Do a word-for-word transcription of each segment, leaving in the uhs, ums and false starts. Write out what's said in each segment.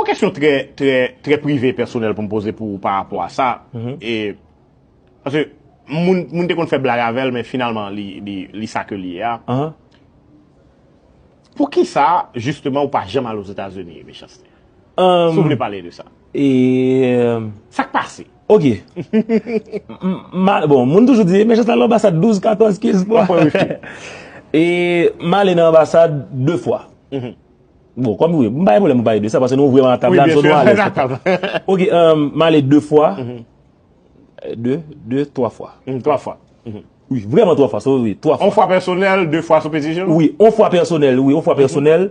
Yon kesyon trè, trè, trè prive, pèsonèl pou m poze pou ou pa rapò a sa. E, paske moun, moun te konn fè blag avè l, men finalman, li, li, li sa ke li ye a. Poukisa, jisteman, ou pa janm al Ozetazini, Mechanste? Si w vle pale de sa. E, sa k pase? Ok. M- ma- bon, moun toujou di, Mechanste al nan anbasad douz, katòz, kenz fwa. E m ale nan anbasad de fwa. Bon, kòm wi, m pa gen pwoblèm pou pale de sa, paske nou vrèman a tab la, nou alèz. Ok, m ale de fwa. De, de, twa fwa. Twa fwa. Wi, vrèman twa fwa, so, wi, twa fwa. Yon fwa pèsonèl, de fwa sou petisyon? Wi, yon fwa pèsonèl, wi, yon fwa pèsonèl,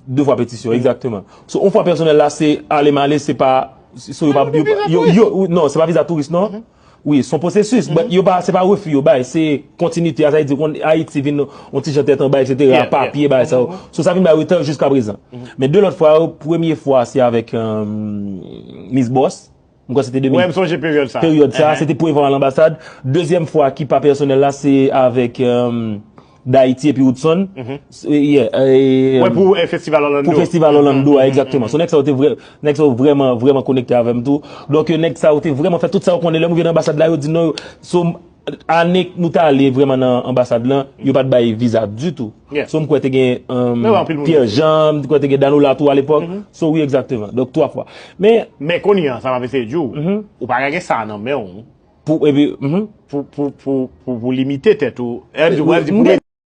de fwa petisyon, egzakteman. So, yon fwa pèsonèl la, se ale m ale, se pa, so, yo pa, yo, yo, yo, non, se pa viza touris, non. Wi, se yon pwosesis, but yo pa, se pa refi yo bay, se kontinite a, sa vle di kon Ayiti vin yon ti jan tèt anba, etsetera, papye, bagay sa yo. So, sa vin bay retard jiska prezan. Men de lòt fwa yo, premye fwa, se avèk, um, Miss Boss. M kwè se te de mil. Wi, m sonje peryòd sa. Peryòd sa, se te premye fwa m al anbasad. Dezyèm fwa ki pa pèsonèl la, se avèk, um, Dayiti epi Woodson. Wi, pou festival Orlando. Pou festival Orlando a, egzakteman. So, nèg sa yo te vrè, nèg sa yo vrèman, vrèman konekte avè m tou. Donk, nèg sa yo te vrèman fè tout sa yo konnen. Lè m rive nan anbasad la, yo di non. So, ane nou t ale vrèman nan anbasad lan, yo pa t bay viza ditou. So, m kwè te gen, um, Pierre Jean, m kwè te gen Danola tou alepòk. So, wi, egzakteman. Donk, twa fwa. Men, men kounye a, sa m ap eseye di w, ou pa ka gen sa nan men w. Pou, epi, pou, pou, pou, pou, pou limite tèt ou. Wi, wi,